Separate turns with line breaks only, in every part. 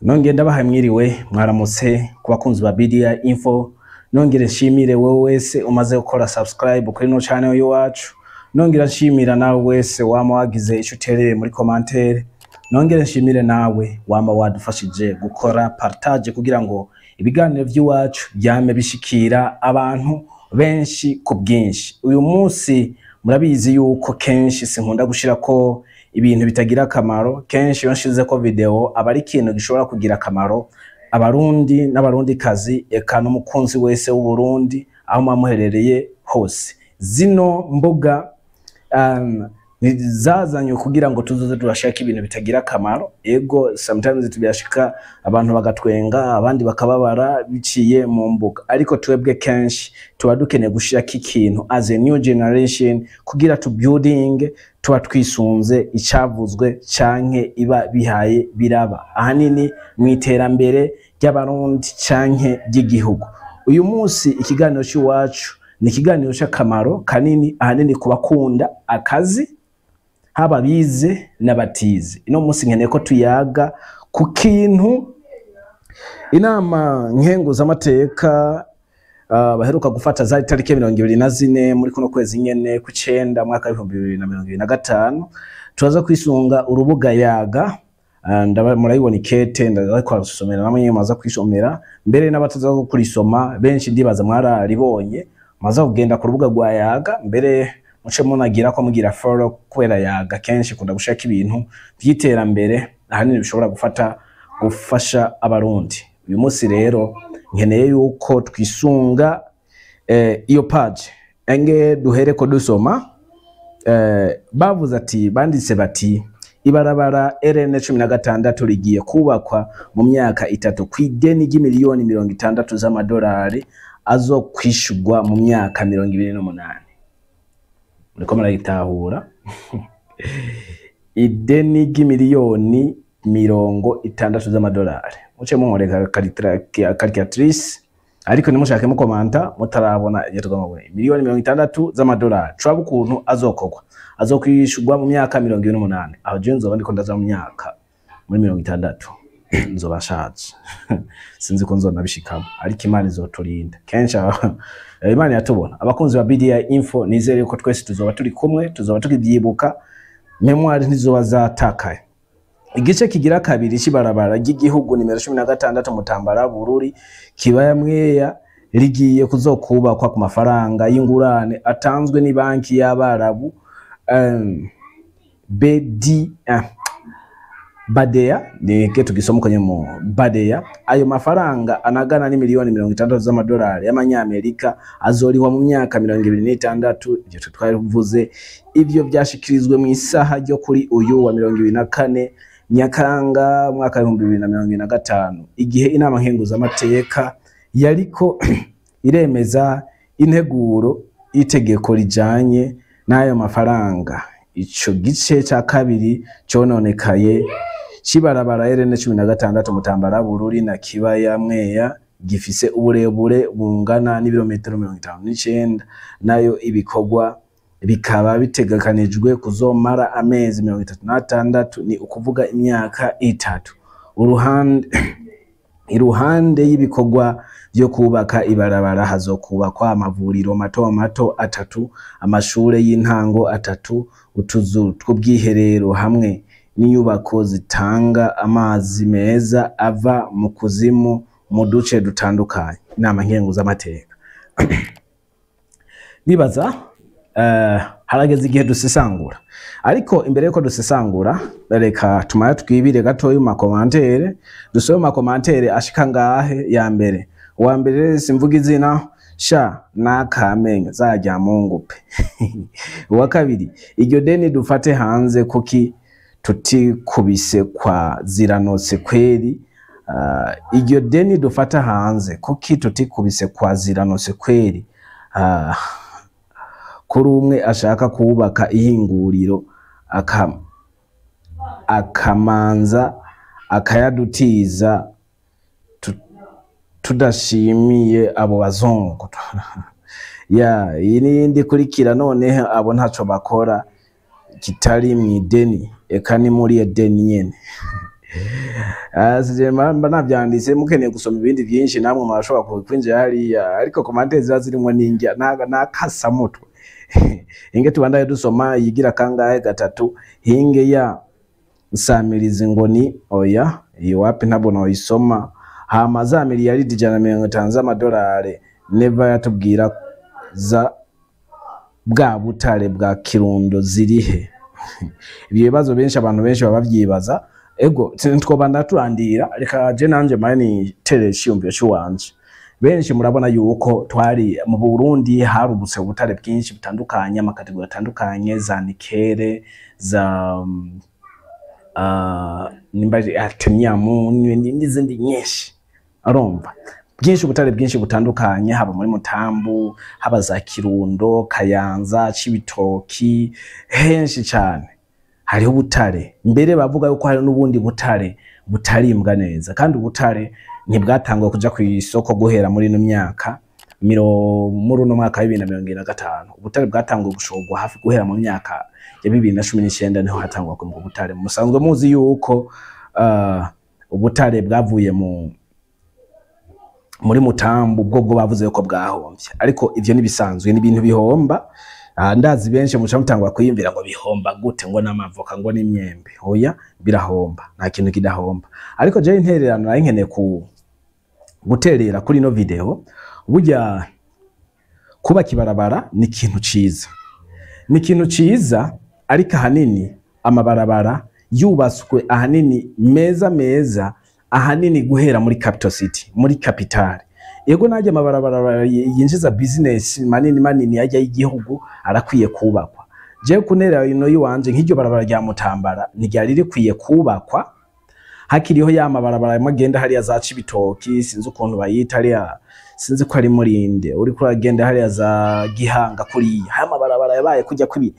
Nongeye ndabahaye mwiriwe, mwaramutse ku bakunzi ba BDI Info. Nongere nshimire wowe wese umaze gukora subscribe kuri no channel y'iwacu. Nongera nshimira nawe wese wama wagize ico utereye muri commentaire. Nongere nshimire nawe wama wadufashije gukora partage kugira ngo ibiganiro by'iwacu byame bishikira abantu benshi ku bwinshi. Uyu munsi murabizi yuko kenshi sinkunda gushirako ibintu bitagira akamaro. Kenshi iyo nshizeko video aba ari ikintu gishobora kugira akamaro Abarundi n'Abarundikazi, eka n'umukunzi wese w'Uburundi aho muba muherereye hose. Zino mbuga zazanywe kugira ngo tuzoze turashaka ibintu bitagira akamaro. Ego, sometimes tubiyashika abantu bagatwenga, abandi bakababara biciye mu mbuga, ariko twebwe kenshi tuba dukeneye gushirako ikintu as a new generation kugira tu building. Tuba twisunze icavuzwe canke iba bihaye biraba ahanini mu iterambere ry'Abarundi canke ry'igihugu. Uyu munsi ikiganiro cy'iwacu ni ikiganiro c'akamaro kanini, ahanini ku bakunda akazi, haba bize n'abatize. Ino munsi nkeneye ko tuyaga ku kintu inama nkenguzamateka baheruka gufata. Zari tariki 24 muri kuno kwezi nyene kw'icenda, mwaka w'2025. Turaza kwisunga urubuga Yaga. Murayibona ikete, ndaza kubasomera, namwe mumaze kwisomera, mbere n'abataza kurisoma benshi ndibaza mwararibonye. Maze kugenda ku rubuga rwa Yaga, mbere muce munagira ko mugira follow, kubera Yaga kenshi kunda gushaka ibintu vy'iterambere, ahanini bishobora gufasha Abarundi. Uyu munsi rero nkeneye yuko twisunga iyo page enge duhere ko dusoma. Bavuze ati, banditse bati: "Ibarabara RN 16 rigiye kubakwa mu myaka 3 kw'ideni ry'imiliyoni 60 z'amadolari azokwishurwa mu myaka 28." Muriko murayitahura? Ideni ry'imiliyoni 60 z'amadolari, muce munkoreka calculatrice, ariko ntimushake mukomanta mutarabona ibyo tugomba kubona. Miliyoni 60 z'amadolari, turaba ukuntu azokorwa, azokwishurwa mu myaka 28. Aho jewe nzoba ndiko ndaza mu myaka muri 60, nzoba nshaje, sinzi ko nzonabishikamo, ariko Imana izoturinda. Kenshi Imana yatubona. Abakunzi ba BDI Info, nizere ko twese tuzoba turi kumwe, tuzoba tukivyibuka, mémoire ntizoba zatakaye. Igice kigira kabiri c'ibarabara ry'igihugu nimero 16 Mutambara Bururi Kibaya Mweya rigiye kuzokubakwa ku mafaranga y'ingurane atanzwe ni banki y'Abarabu BD Badea, nike tugisoma kwenye mu Badea. Ayo mafaranga anagana ni miliyoni 60 z'amadolari y'amanyamerika, azorihwa mu myaka 26. Ivyo twarivuze. Ivyo vyashikirizwe mu isaha ryo kuri uyu wa 24 Nyakanga mwaka 2025, igihe inama nkenguzamateka yariko iremeza integuro y'itegeko rijanye n'ayo mafaranga. Ico gice ca kabiri cononekaye c'ibarabara RN 16 Mutambara Bururi na Kibaya Mweya gifise uburebure bungana n'ibirometero 59, nayo ibikorwa bikaba bitegekanijwe kuzomara amezi 36, ni ukuvuga imyaka 3. Uruhande iruhande y'ibikorwa vyo kubaka ibarabara, hazokubakwa amavuriro mato mato atatu, amashure y'intango atatu, utuzu tw'ubwiherero hamwe n'inyubako zitanga amazi meza ava mu kuzimu mu duce dutandukanye. Inama nkenguzamateka, nibaza harageze igihe dusesangura, ariko imbere yuko dusesangura, reka tumara twibire gatoya mu ma commentaires, dusome mu ma commentaires ashika ngahe. Ya mbere, uwa mbere simvuga izina, sha nakamenyo zajya Mungu pe. Uwa kabiri: "Iryo deni dufate hanze kuki tutikubise kwa ziranotse kweri? Iryo deni dufata hanze kuki tutikubise kwa ziranotse kweri? Kuri umwe ashaka kubaka ihinguriro akamanza akayadutiza, tudashimiye abo bazungu." Ya iyi niyindi kurikira. Noneho abo ntaco bakora kitari mw'ideni, eka ni muri Edeni nyene. Mba navyanditse, mukeneye gusoma ibindi vyinshi namwe murashobora kwinjira hariya, ariko commentaires ziba zirimwo n'indya n'akasamutwe. Hinge tubandaye dusoma yigira kangahe? Gatatu. Hinge ya nsamirizi ngo ni oya, iyo wapi, ntabwo noyisoma. Hama za miliyaridi 150 z'amadolari Neva yatubwira za bwa butare bwa Kirundo zirihe? Ibyo bibazo benshi, abantu benshi baba bavyibaza. Ego, twobanda turandira, reka je nanje mare nitere iciyumviro ciwanje. Benshi murabona yuko twari mu Burundi harubutse ubutare bwinshi butandukanye, ama catégories atandukanye, za nickel, za nimba ari artemium n'izindi nyinshi, arumva bwinshi, ubutare bwinshi butandukanye, haba muri Mutambu, haba za Kirundo, Kayanza, Cibitoki, henshi cane hariho ubutare. Mbere bavuga yuko hari n'ubundi butare butarimbwa neza, kandi ubutare ntibwatanguye kuja ku isoko guhera muri ino myaka muri uno mwaka wa 2025. Ubutare bwatanguye gushorwa hafi guhera mu myaka ya 2019, niho hatangwa kwimbwa ubutare. Musanzwe muzi yuko ubutare bwavuye muri Mutambu bwo bavuze yuko bwahomvye, ariko ivyo nibisanzwe, ni ibintu bihomba. Ndazi benshi muca mutangwa kwiyumvira ngo bihomba gute, ngo n'amavoka, ngo n'imyembe. Oya, birahomba, nta kintu kidahomba. Ariko jewe intererano nari nkeneye ku guterera kuri ino video, burya kubaka ibarabara ni ikintu ciza, ni ikintu ciza, ariko ahanini amabarabara yubatswe ahanini meza meza, ahanini guhera muri capital city, muri capitale. Yego, najya amabarabara yinjiza business manini manini ajya y'igihugu arakwiye kubakwa. Jewe kunera ino yiwanje, nk'iryo barabara rya Mutambara ntiryari rikwiye kubakwa hakiriho ya mabarabara amwe agenda hariya za Cibitoki, sinzi ukuntu bayita hariya, sinzi ko ari Murinde, uriko uragenda hariya za Gihanga kuriya, haya mabarabara yabaye kujya kwibi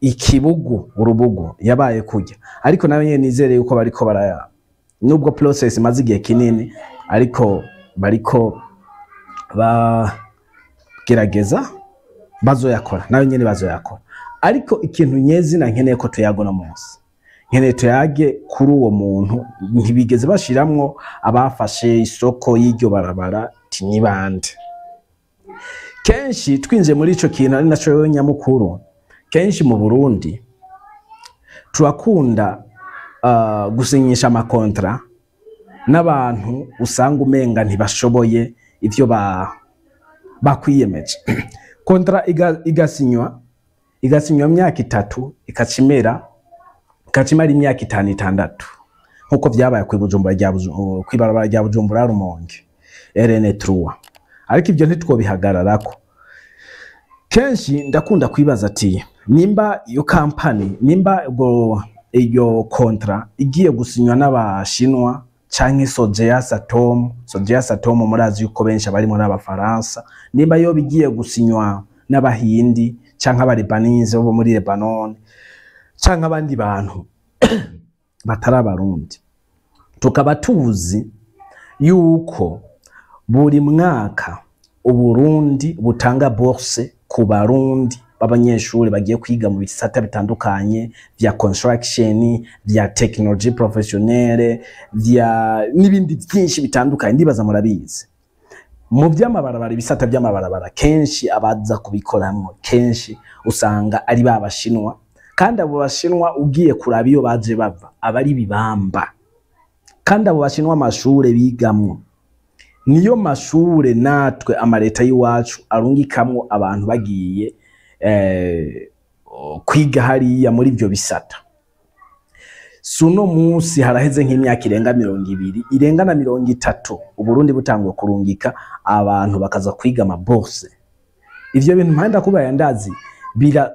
ikibugu urubugu yabaye kujya. Ariko nawe nyene nizere yuko bariko baraya, nubwo process imaze igihe kinini, ariko bariko bagerageza, bazoyakora, nayo nyene bazoyakora. Ariko ikintu nyezina nkeneye ko tuyaga no munsi, nkeneye tuyage kuri uwo muntu ntibigeze bashiramwo abafashe isoko y'iryo barabara ti ni bande. Kenshi twinjiye muri ico kintu ari naco nyamukuru, kenshi mu Burundi turakunda gusinyisha ama contrats n'abantu usanga umenga ntibashoboye ivyo bakwiyemeje. Contrat igasinywa imyaka 3, ikacimera ikacimara imyaka 5, 6, nkuko vyabaye kw'i Bujumbura rya kw'ibarabara rya Bujumbura Rumonge RN3. Ariko ivyo ntitwobihagararako. Kenshi ndakunda kwibaza ati nimba iyo kampani, nimba ubwo iyo contrat igiye gusinywa n'Abashinwa canke Sogea Satom, Sogea Satom murazi yuko benshi abarimo n'Abafaransa, nimba yo bigiye gusinywa n'Abahindi canke Abalebanese bo muri Lebanon canke abandi bantu batari Abarundi, tukaba tuzi yuko buri mwaka Uburundi butanga bourse ku Barundi b'abanyeshuri bagiye kwiga mu bisata bitandukanye vya construction, vya technologie professionnelle, vya n'ibindi byinshi bitandukanye, ndibaza murabizi. Mu by'amabarabara, ibisata by'amabarabara, kenshi abaza kubikoramwo kenshi usanga ari ba Bashinwa, kandi abo Bashinwa ugiye kuraba iyo baje bava aba ari bibamba. Kandi abo Bashinwa amashure bigamwo niyo mashure natwe amareta y'iwacu arungikamwo abantu bagiye kwiga hariya muri ivyo bisata. Suno munsi haraheze nk'imyaka irenga 20, irenga na 30, Uburundi butanguye kurungika abantu bakaza kwiga ama bourses. Ivyo bintu mpanda kubaye ndazi bira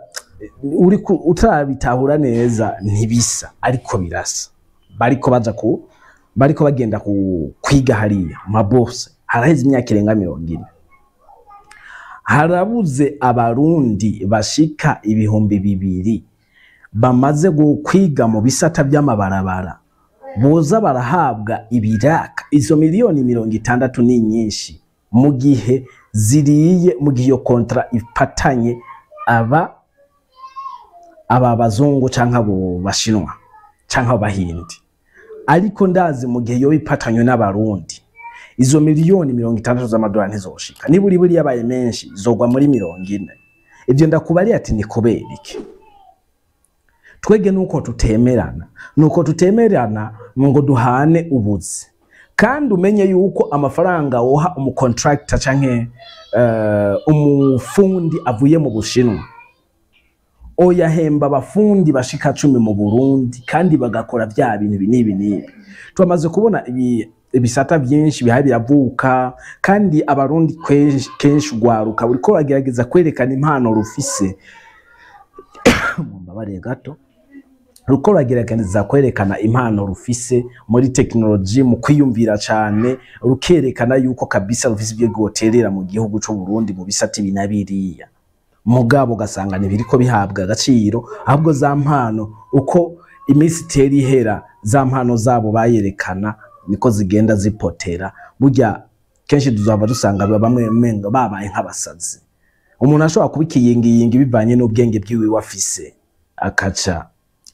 uri utarabitahura neza, ntibisa ariko birasa. Bariko baja ku bariko bagenda ku kwiga hariya ma bourses, haraheze imyaka irenga 40. Harabuze Abarundi bashika 2000 bamaze kwiga mu bisata by'amabarabara boza barahabwa ibiraka. Izo miliyoni 60 ni nyinshi mu gihe ziriye, mu gihe iyo contrat ipatanye aba bazungu canke abo Bashinwa canke abo Bahindi. Ariko ndazi mu gihe yoba ipatanywe n'Abarundi, izo miliyoni 60 z'amadolari ntizoshika. Niba uri buri yabaye menshi, zogwa muri 40. Ivyo ndakubariye ati ni kubera iki? Twege nuko tutemerana ngo duhane ubuzi. Kandi umenye yuko amafaranga woha umu contractor canke umufundi avuye mu Bushinwa, oyahemba abafundi bashika 10 mu Burundi, kandi bagakora vya bintu ibi n'ibi n'ibi. Tumaze kubona ibisata byinshi bihaye biravuka, kandi Abarundi kenshi ugwaruka buriko bagerageza kwerekana impano rufise. Mumbabarire gato. Ruko ruragerageza kwerekana impano rufise muri tekinoloji, mu kwiyumvira cane, rukerekana yuko kabisa rufise ibyo rwoterera mu gihugu c'u Burundi mu bisata ibi na biriya. Mugabo ugasanga ntibiriko bihabwa agaciro, ahubwo za mpano, uko iminsi itera ihera, za mpano zabo bayerekana niko zigenda zipotera. Burya kenshi tuzaba dusanga bamwe umenga babaye nk'abasazi. Umuntu ashobora kuba ikiyingiyingi bivanye n'ubwenge bwiwe afise, akaca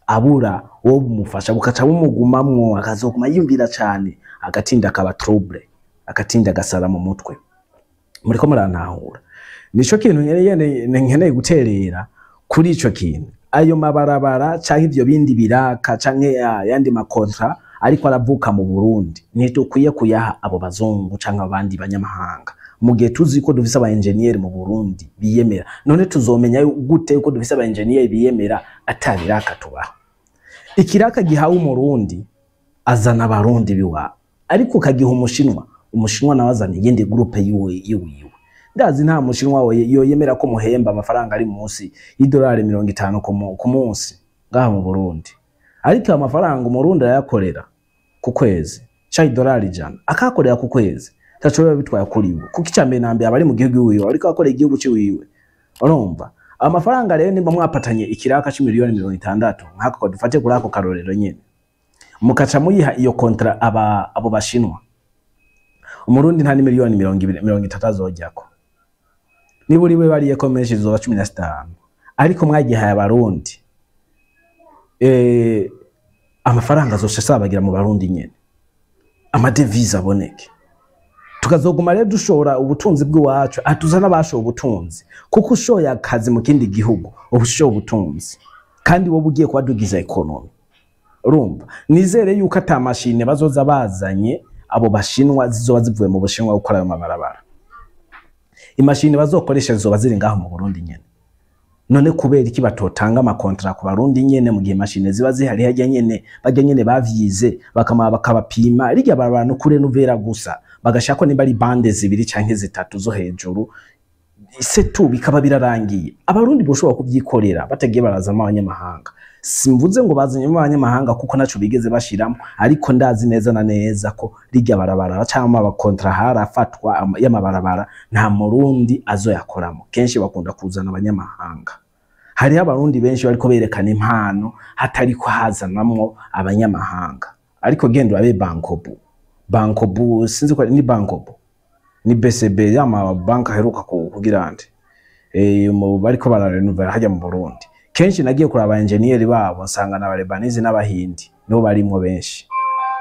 abura uwo bumufasha, bukaca bumugumamwo, akazoguma yiyumvira cane, agatinda akaba trouble, agatinda agasara mu mutwe. Muriko murantahura? Nico kintu nkeneye guterera kuri ico kintu. Ayo mabarabara canke ivyo bindi biraka canke ayandi ma contrats ariko aravuka mu Burundi, ntidukwiye kuyaha abo bazungu canke abandi banyamahanga mu gihe tuzi ko dufise aba engineer mu Burundi biyemera. None tuzomenya gute ko dufise aba engineer biyemera atabiraka tubaha? Ikiraka gihawe Umurundi, azana Abarundi biwabo, ariko ukagiha Umushinwa, Umushinwa nawe azana iyindi groupe yiwe yiwiwe. Ndazi nta Mushinwa we yoyemera ko muhemba amafaranga ari munsi y'idolari 50 ku munsi ngaha mu Burundi. Ariko ayo mafaranga Umurundi arayakorera ku kwezi, ca idolari 100 akakorera ku kwezi, taco biba bitwaye kuri we, kuko icya mbere na mbere aba ari mu gihugu iwiwe, ariko akorera igihugu ciwiwe. Urumva amafaranga rero, nimba mwapatanye ikiraka c'imiliyoni 60, nk'ako dufate kuri ako karorero nyene, mukaca muyiha iyo contrat aba abo Bashinwa, Umurundi nta n'imiliyoni 20, 30 azojyako. Niba uri we bariyeko menshi, zizoba 15. Ariko mwagihaye Abarundi, amafaranga azosha asabagira mu Barundi nyene, ama devises aboneke, tukazoguma rero dushora ubutunzi bw'iwacu. Atuza n'abashoye ubutunzi, kuko ushoye akazi mu kindi gihugu uba ushoye ubutunzi, kandi wowe ugiye kubadugiza économie. Urumva, nizere yuko ata mashine bazoza bazanye abo Bashinwa zizoba zivuye mu Bushinwa gukora ayo mabarabara. Imashini bazokoresha zizoba ziri ngaho mu Burundi nyene. None kubera iki batotanga ama contrats ku Barundi nyene, mu gihe mashine ziba zihari hajya nyene, bajya nyene bavyize, bakama bakabapima rirya barabara no kure nuvera gusa, bagashaka nimba ari bande zibiri canke zitatu zo hejuru setu, bikaba birarangiye? Abarundi boshobora kubyikorera batagiye barazamo abanyamahanga. Simvuze ngo bazanyemo abanyamahanga, kuko naco bigeze bashiramo, ariko ndazi neza na neza ko rirya barabara cyangwa aba contrats harafatwa y'amabarabara nta Murundi azoyakoramo. Kenshi bakunda kuzana abanyamahanga. Hariho Abarundi benshi bariko berekana impano hatariko hazanamwo abanyamahanga. Ariko genda urabe Bancobu. Bancobu, sinzi ko ni Bancobu, ni BCB, y'ama banka aheruka kugira nde, mu bariko bararenovera hajya mu Burundi, kenshi nagiye kuraba engineer babo, nsanga na Lebanese n'Abahindi nibo barimwo benshi.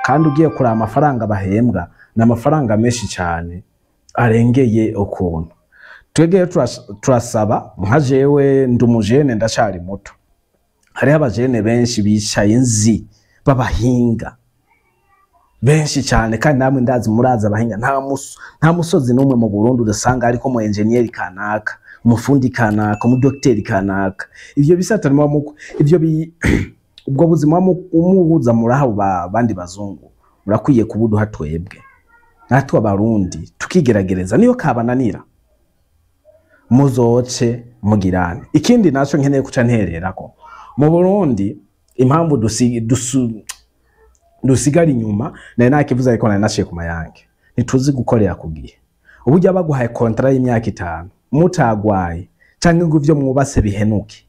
Kandi ugiye kuraba amafaranga bahembwa, ni amafaranga menshi cyane arengeye ukuntu. Twebwe rero turasaba, nka jewe ndi umujene, ndacari muto, hariho abajene benshi bicaye nzi b'abahinga benshi cyane, kandi namwe ndazi murazi abahinga. Nta musozi n'umwe mu Burundi udasanga ariko mu engineer kanaka, umufundi kanaka, umudokiteri kanaka. Ivyo bisata muba ivyo ubwo buzima umuhuza muraha bandi bazungu, murakwiye kubuduha twebwe natwe Abarundi, tukigeragereza. Niyo kabananira, muzoce mugirane. Ikindi naco nkeneye kuca ntererako, mu Burundi impamvu dusigara inyuma, nari nakivuze ariko nari naciye ku mayange, ntituzi gukorera ku gihe. Uburyo baguhaye contrat y'imyaka 5, mutagwaye canke ngo ivyo mwubase bihenuke,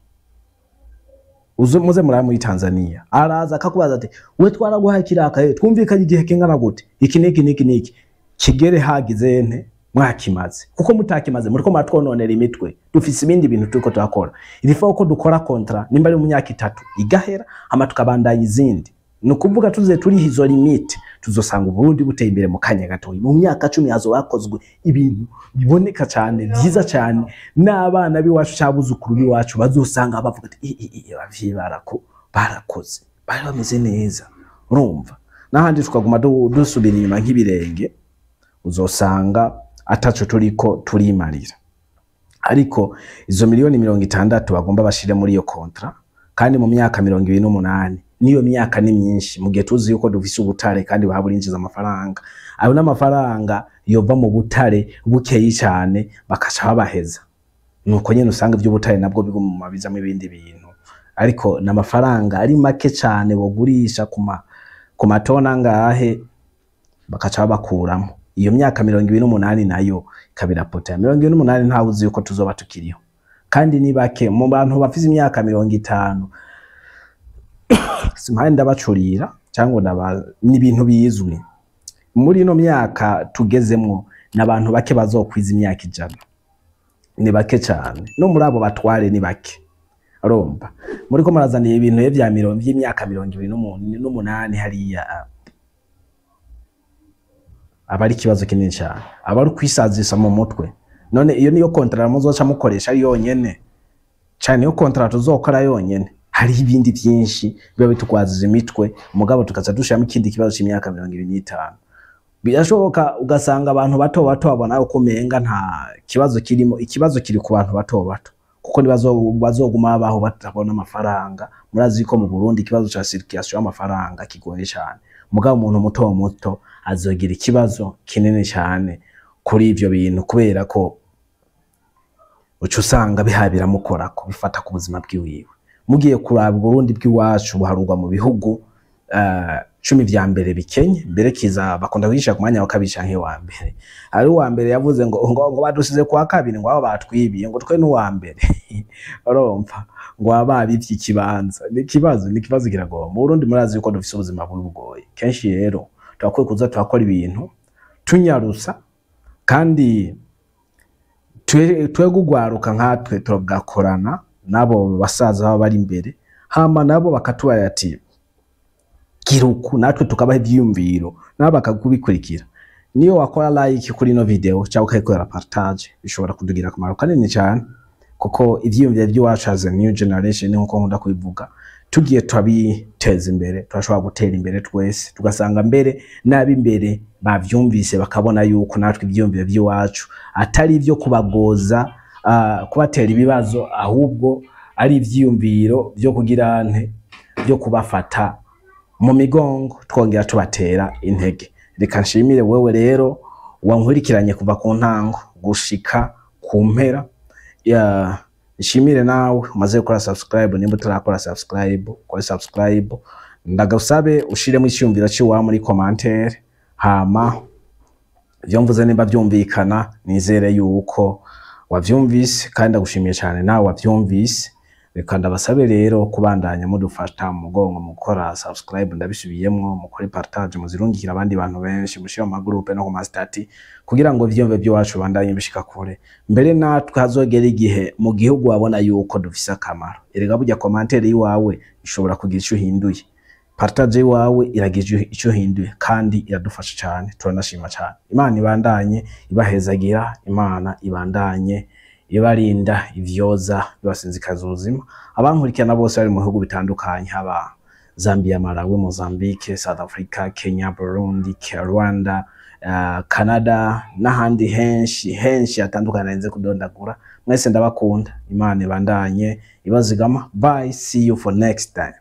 uze muze murabe muri Tanzania, araza akakubaza ati: "We, twaraguhaye kiraka, twumvikanye igihe kingana gute, iki niki niki niki kigere hagize nte mwakimaze, kuko mutakimaze muriko muratwononera imitwe, dufise ibindi bintu turiko turakora." Irifa ko dukora contrat nimba ari mu myaka 3 igahera, hama tukabandanya izindi. Ni ukuvuga tuze turiha izo limite, tuzosanga Uburundi buteye imbere mu kanya gatoya. Mu myaka 10 hazoba hakozwe ibintu biboneka cyane, byiza cyane, n'abana b'iwacu cyangwa abuzukuru b'iwacu bazosanga bavuga ati: "Abavyeyi barakoze, bari bameze neza." Urumva, n'ahandi tukaguma dusubira inyuma nk'ibirenge, uzosanga ataco turiko turimarira. Ariko izo miliyoni 60 bagomba bashire muri iyo contrat, kandi mu myaka 28, niyo myaka ni myinshi, mu gihe tuzi yuko dufise ubutare kandi burinjiza amafaranga. Ayo n'amafaranga yova mu butare bukeyi cyane, bakaca babaheza. Nuko nyene usanga ivy'ubutare nabwo biguma bizamwo ibindi bintu, ariko n'amafaranga ari make cyane bogurisha ku matona angahe, bakaca babakuramo. Iyo myaka 28 nayo ikaba irapota. 28, ntawe uzi yuko tuzoba tukiriho, kandi ni bake mu bantu bafise imyaka 50. Simpari ndabacurira cyangwa ni ibintu bizwi, muri ino myaka tugezemwo n'abantu bake bazokwiza imyaka 100, ni bake cyane. No muri abo batware ni bake. Urumva, muriko murazaniye ibintu vya mirongo vy'imyaka 28 hariya, aba ari ikibazo kinini cyane, aba ari ukwisazisa mu mutwe. None iyo niyo contrat muzoca mukoresha ari yonyene cyane, niyo contrat tuzokora yonyene? Hariho ibindi byinshi biba bitugwaziza imitwe, mugabo tukaza dushiramo ikindi kibazo c'imyaka 25. Birashoboka ugasanga abantu bato bato babona uko umenga nta kibazo kirimo. Ikibazo kiri ku bantu bato bato, kuko bazoguma babaho batabona amafaranga. Murazi ko mu Burundi ikibazo ca circulation y'amafaranga kigoye cyane, mugabo umuntu muto muto azogira ikibazo kinini cyane kuri ivyo bintu, kubera ko uca usanga biha biramukorako, bifata ku buzima bwiwiwe. Mugiye kuraba, Uburundi bw'iwacu buharurwa mu bihugu 10 vya mbere bikenye. Mbere kiza bakunda kwigisha ku mwanya wa kabiri canke wa mbere. Ari uwa mbere yavuze ngo badusize kwa kabiri, ngo abo batwibiye, ngo twe n'uwa mbere. Urumva, ngo baba babivye ikibanza. Ni ikibazo kiragoye mu Burundi. Murazi yuko dufise ubuzima bubi bugoye kenshi. Rero turakwiye kuza turakora ibintu tunyarusa, kandi twe gugwaruka nkatwe tugakorana n'abo basaza baba bari imbere, hama nabo bakatubarira ati: "Gira uku," natwe tukabaha ivyiyumviro, nabo bakakubikurikira. Niyo wakora like kuri ino video cyangwa ukayikorera partage, bishobora kudugira akamaro kanini cyane, kuko ivyiyumviro by'iwacu as a new generation, nkuko nkunda kubivuga, tugiye turabiteza imbere, turashobora gutera imbere twese, tugasanga mbere n'ab'imbere bavyumvise, bakabona yuko natwe ivyiyumviro by'iwacu atari ivyo kubagoza, kubatera ibibazo, ahubwo ari ivyiyumviro vyo kugira nte, byo kubafata mu migongo, twongera tubatera intege. Reka nshimire wewe rero wankurikiranye kuva ku ntango gushika ku mpera. Ya, nshimire nawe umaze gukora subscribe. Nimba utarakora subscribe, ukore subscribe. Ndagasabe ushiremo icyumviro cy'iwawe muri commentaire, hama ivyo mvuze nimba byumvikana. Nizere yuko wavyumvise, kandi ndagushimiye cyane nawe wavyumvise. Reka ndabasabe rero kubandanya mudufata mu mugongo mu gukora subscribe, ndabisubiyemwo, mukore partage, muzirungikira abandi bantu benshi, mushire mu magroupe no ku ma status, kugira ngo ivyiyumviro by'iwacu bibandanye bishika kure. Mbere natwe hazogera igihe mu gihugu babona yuko dufise akamaro. Erega burya commentaire yiwawe ishobora kugira ico uhinduye, partage iwawe iragira ico uhinduye, kandi iradufasha cyane, turanashima cyane. Imana ibandanye ibahezagira, Imana ibandanye ibarinda ivyoza bibasinzikaza ubuzima. Abankurikirana bose bari mu bihugu bitandukanye, haba Zambia, Malawi, Mozambique, South Africa, Kenya, Burundi, Rwanda, Canada n'ahandi henshi henshi hatandukanye narinze kudondagura, mwese ndabakunda. Imana ibandanye ibazigama. Bye, see you for next time.